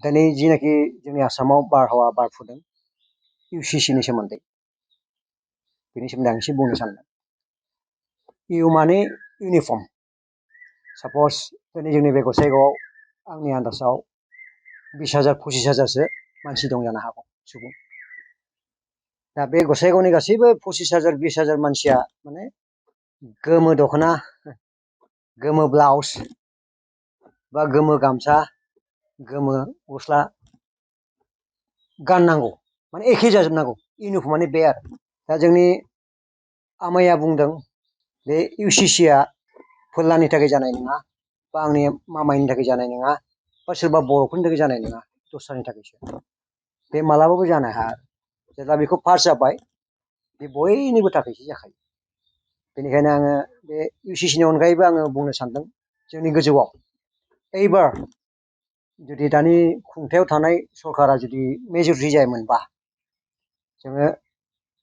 दिनै जिनाखि जोंनि आसामाव बारहावा बारफुदों इउसिसिनि सोमोन्दै बेनि सोमोन्दै आं एसे बुंनो सानदों। इउ माने इउनिफर्म। सापज दिनै जोंनि बे गसाइगावआव आंनि आन्दाजाव 20,000 25,000सो मानसि दं जानो हागौ सुबुं। दा बे गसाइगावनि गासैबो 25,000 20,000 मानसिया माने गोमो दख'ना, गोमो ब्लाउस बा गोमो गामसा, गोमो गस्ला गाननांगौ, माने एखे जाजोबनांगौ। इउनिफर्म माने बे आरो। दा जोंनि आमाइया बुंदों बे इउसिसिआ फोरलानि थाखाय जानाय नङा, बा आंनि मामायनि थाखाय जानाय नङा, बा सोरबा बर'फोरनि थाखाय जानाय नङा, दस्रानि थाखायसो। बे मालाबाबो जानो हाया। जेब्ला बेखौ पास जाबाय बे बयनिबो थाखायसो जाखायो। बेनिखायनो आङो बे इउसिसिनि अनगायैबो आङो बुंनो सानदों जोंनि गोजौआव एइबार जुदि दानि खुंथायाव थानाय सरकारा जुदि मेजरिटि जायोमोनबा जोङो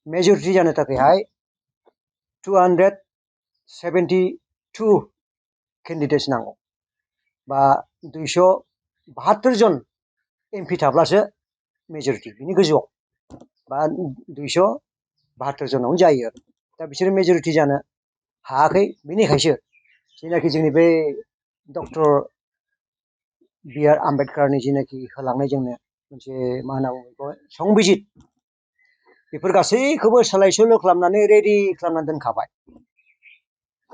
मेजरिटि जानो थाखायहाय 272 केन्डिडेट्स नांगौ, बा 272 जन एमपि थाब्लासो मेजरिटि, बिनि गोजौआव बा 272 जनावनो जायो आरो। दा बिसोरो मेजरिटि जानो हायाखै। बेनिखायसो जेनाखि जोंनि बे डक्टर बि.आर. आम्बेडकारनि जिनाखि होलांनाय जोंनो मोनसे मा होनना बुङो बेखौ संबिजित, बेफोर गासैखौबो सोलाय सोल' खालामनानै रेडि खालामनानै दोनखाबाय।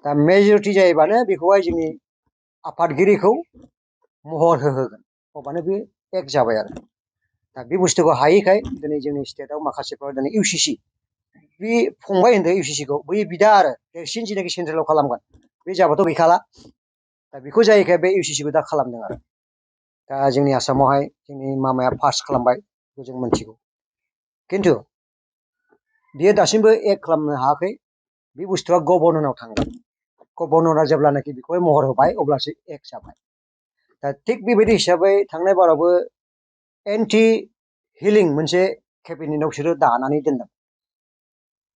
दा मेजरिटि जायोबानो बेखौहाय जोंनि आफादगिरिखौ महर होहोगोन, अब्लानो बे एक जाबाय आरो। दा बे बुस्थुखौ हायैखाय दिनै जोंनि स्टेटआव माखासेफ्रा दिनै इउसिसि, बे फंबाय होनदों इउसिसिखौ, बै बिदा आरो देरसिन जिनाखि सेन्ट्रेलाव खालामगोन बे जाबाथ' गैखाला। दा बेखौ जायैखाय बे इउसिसिखौ दा खालामदों आरो। दा जोंनि आसामावहाय जोंनि मामाया पास खालामबाय, बेखौ जों मोनथिगौ। खिन्थु बियो दासिमबो एक खालामनो हायाखै। बे बुस्थुआ गभर्नरनाव थांगोन। गभर्नरा जेब्लानाखि बेखौहाय महर होबाय अब्लासो एक जाबाय। दा थिग बेबायदि हिसाबै थांनाय बारावबो एन्टि हिलिं मोनसे केबिनेटआव बिसोरो दानानै दोनदों,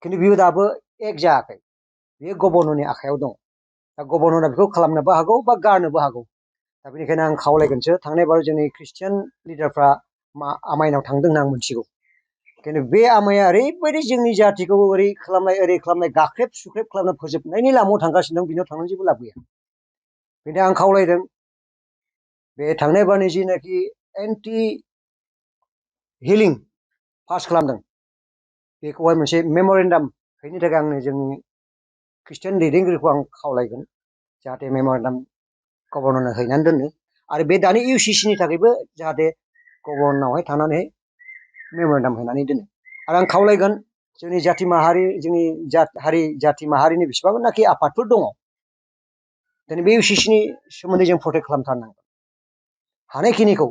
खिन्थु बियो दाबो एक जायाखै। बेयो गभर्नरनि आखायाव दं। दा गभर्नरा बेखौ खालामनोबो हागौ बा गारनोबो हागौ। दा बेनिखायनो आं खावलायगोनसो, थांनाय बाराव जोंनि ख्रिस्टियान लिडारफ्रा आमायनाव थांदों होनना आं मोनथिगौ। खिन्थु बे आमाया ओरैबायदि जोंनि जाथिखौ ओरै खालामनाय गाख्रेब सुख्रेब खालामना फोजोबनायनि लामायाव थांगासिनो दं, बिनियाव थांनानै जेबो लाब गैया। बेनिखायनो आं खावलायदों बे थांनाय बारनि जिनाखि एन्टि हिलिं पास खालामदों बेखौहाय मोनसे मेम'रेन्डाम हैनो थाखाय आंनो जोंनि ख्रिस्टियान दैदेनगिरिखौ आं खावलायगोन, जाहाथे मेम'रेन्डाम गभर्नरनो हैनानै दोनो। आरो बे दानि इउसिसिनि थाखायबो जाहाथे गभर्नरनावहाय थांनानै मेम'रेन्डाम हैनानै दोनो। आरो आं खावलायगोन जोंनि जाथि माहारि, जोंनि जाथि माहारिनि बेसेबांनाखि आफादफोर दङ, दिनै बे इउसिसिनि सोमोन्दै जों प्रटेक्ट खालामथारनांगोन हानायखिनिखौ।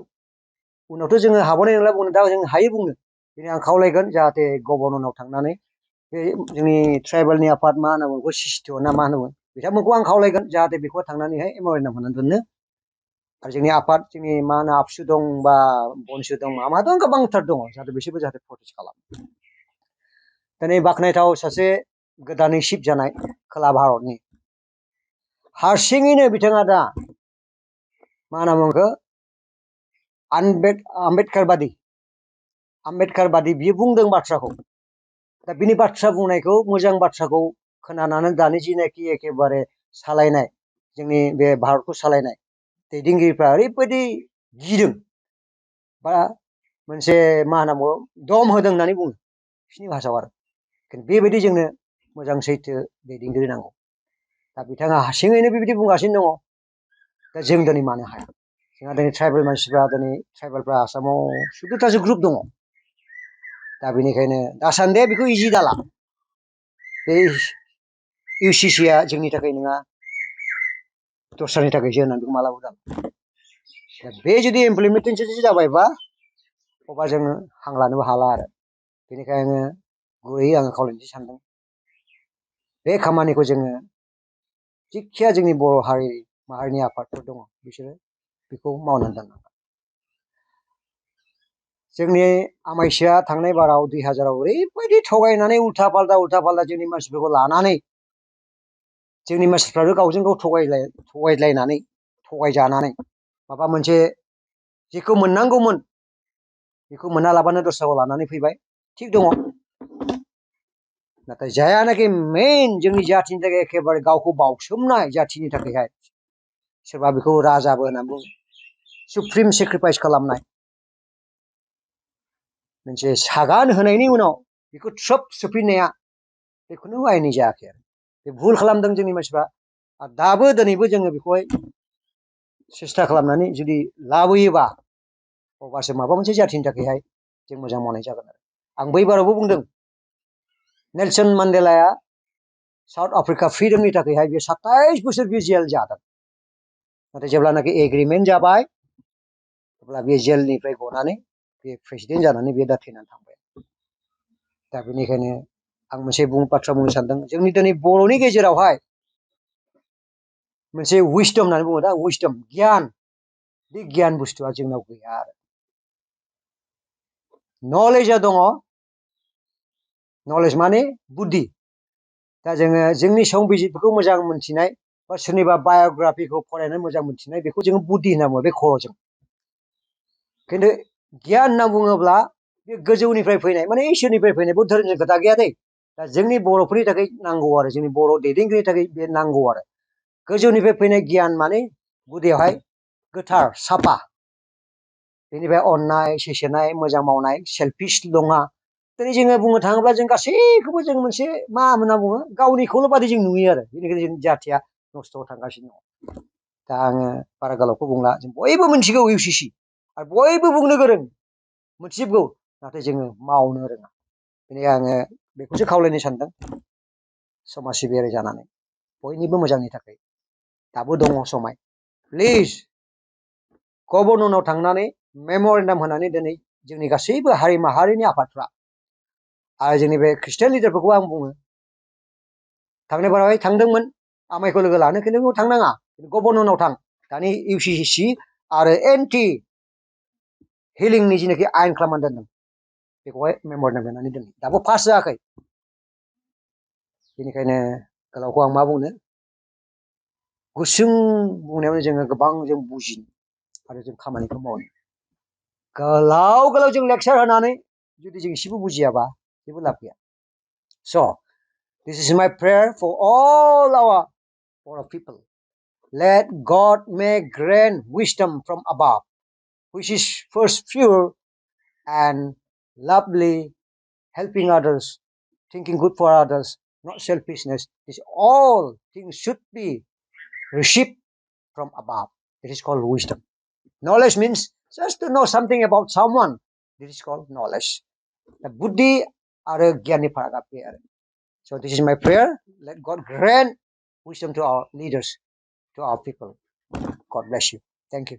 उनावथ' जोङो हाबावनाय नंला बुंनो, दा जों हायो बुंनो। बेनि आं खावलायगोन जाहाथे गभर्नरनाव थांनानै बे जोंनि ट्राइबेलनि आफाद मा होनना बुङो, सिस्टिअ ना मा होनोमोन, बिथांमोनखौ आं खावलायगोन जाहाथे बेखौ थांनानैहाय मेम'रेन्डाम होनानै दोननो। आरो जोंनि आफाद, जोंनि मा होनो आबसु दं बा बनसु दं, मा दं, गोबांथार दङ, जाहाथे बिसोरबो जाहाथे प्रटेक्ट खालामो। दिनै बाख्नायथाव सासे गोदानै सिफ जानाय खोला भारतनि हारसिङैनो बिथाङा दा मा होनना बुङो आम्बेडकार बादि बियो बुंदों बाथ्राखौ। दा बिनि बाथ्रा बुंनायखौ, मोजां बाथ्राखौ खोनानानै दानि जिनाखि एखेबारे सालायनाय जोंनि बे भारतखौ सालायनाय दैदेनगिरिफ्रा ओरैबायदि गिदों बा मोनसे मा होनना बुङो दम होदों होननानै बुङो बिसिनि भाषायाव आरो। बेबायदि जोंनो मोजां सैथो दैदेनगिरि नांगौ। दा बिथाङा हारसिङैनो बेबायदि बुंगासिनो दङ। दा जों दिनै मानो हाया? जोंहा दिनै ट्राइबेल मानसिफ्रा, दिनै ट्राइबेलफ्रा आसामाव 14थासो ग्रुप दङ। दा बेनिखायनो दासान्दि बेखौ इजि दाला। बे इउसिसिआ जोंनि थाखाय नङा, दस्रानि थाखायसो होननानै बेखौ मालाबा दाला। बे जुदि इमप्लिमेन्टेसन जाबायबा अब्ला जोङो हां लानोबो हाला आरो। बेनिखायनो गुरैयै आङो खावलायनो सानदों बे खामानिखौ जोङो जिखिया जोंनि बर' हारि माहारिनि आफादफोर दङ बिसोरो बेखौ मावनानै दोननांगोन। जोंनि आमाइसोआ थांनाय बाराव 2000आव ओरैबायदि थगायनानै उल्था फाल्था जोंनि मानसिफोरखौ लानानै, जोंनि मानसिफ्राबो गावजों गाव थगायलायनानै थगायजानानै माबा मोनसे जेखौ मोननांगौमोन बेखौ मोनालाबानो दस्राखौ लानानै फैबाय थिग दङ नाथाय जायानाखि मेइन जोंनि जाथिनि थाखाय एखेबारे गावखौ बावसोमनाय जाथिनि थाखायहाय सोरबा बेखौ राजाबो होनना बुङो सुप्रिम सेक्रिफाइस खालामनाय मोनसे सागान होनायनि उनाव बेखौ थ्रोब सोफिननाया बे खुनु आयेननि जायाखै आरो बे भुल खालामदों जोंनि मानसिफ्रा दाबो दिनैबो जोङो बेखौहाय सेस्था खालामनानै जुदि लाबोयोबा अब्लासो माबा मोनसे जाथिनि थाखायहाय जों मोजां मावनाय जागोन आरो आं बैबारावबो बुंदों नेलसन मान्डेलाया साउथ आफ्रिका फ्रिडमनि थाखायहाय बे 27 बोसोर बे जेल जादों नाथाय जेब्लानाखि एग्रिमेन्ट जाबाय अब्ला बे जेलनिफ्राय गनानै बे प्रेसिडेन्ट जानानै बे दा थैनानै थांबाय दा बेनिखायनो आं मोनसे बाथ्रा बुंनो सानदों जोंनि दिनै बर'नि गेजेरावहाय मोनसे विजडम होननानै बुङो दा विजडम गियान बे गियान बुस्थुआ जोंनाव गैया आरो नलेजआ दङ नलेज माने बुद्धि दा जोङो जोंनि संबिजितफोरखौ मोजां मोनथिनाय बा सोरनिबा बाय'ग्राफिखौ फरायनानै मोजां मोनथिनाय बेखौ जोङो बुद्धि होनना बुङो बे खर'जों खिन्थु गियान होनना बुङोब्ला बे गोजौनिफ्राय फैनाय माने इसोरनिफ्राय फैनाय बहुद धोरोमनि खोथा गैया दै दा जोंनि बर'फोरनि थाखाय नांगौ आरो जोंनि बर' दैदेनगिरिनि थाखाय बे नांगौ आरो गोजौनिफ्राय फैनाय गियान माने गुदियावहाय गोथार साफा बेनिफ्राय अननाय सैसोनाय मोजां मावनाय सेल्फिश नङा दिनै जोङो बुंनो थाङोब्ला जों गासैखौबो जों मोनसे मा होनना बुङो गावनिखौल' बादि जों नुयो आरो बेनिखायनो जों जाथिया नस्थ'आव थांगासिनो दङ दा आङो बारा गोलावखौ बुंला जों बयबो मिथिगौ UCC आरो बयबो बुंनो गोरों मोनथिजोबगौ नाथाय जोङो मावनो रोङा बेनिखायनो आङो बेखौसो खावलायनो सानदों समाज सिबियारि जानानै बयनिबो मोजांनि थाखाय दाबो दङ समाय प्लिज गभर्नरनाव थांनानै मेम'रेन्डाम होनानै दिनै जोंनि गासैबो हारि माहारिनि आफादफ्रा आरो जोंनि बे ख्रिस्टियान लिडारफोरखौ आं बुङो थांनाय बारावहाय थांदोंमोन आमायखौ लोगो लानो खिन्थु थांनाङा गभर्नरनाव थां दानि UCC आरो एन्टि हिलिंनि जिनाखि आयेन खालामनानै दोनदों बेखौहाय मेम'रेन्डाम होनानै दोनदों दाबो पास जायाखै बेनिखायनो गोलावखौ आं मा बुंनो गुसुं बुंनायावनो जोङो गोबां जों बुजिनो आरो जों खामानिखौ मावनो गोलाव गोलाव जों लेक्सार होनानै जुदि जों एसेबो बुजियाबा जेबो लाब गैया स' this is my prayer for all our people let God may grant wisdom from above which is first pure and lovely helping others thinking good for others not selfishness this all things should be received from above it is called wisdom knowledge means just to know something about someone this is called knowledge buddhi आरो गियाननि फारागा बे आरो so this is my prayer let God grant wisdom to our leaders to our people God bless you thank you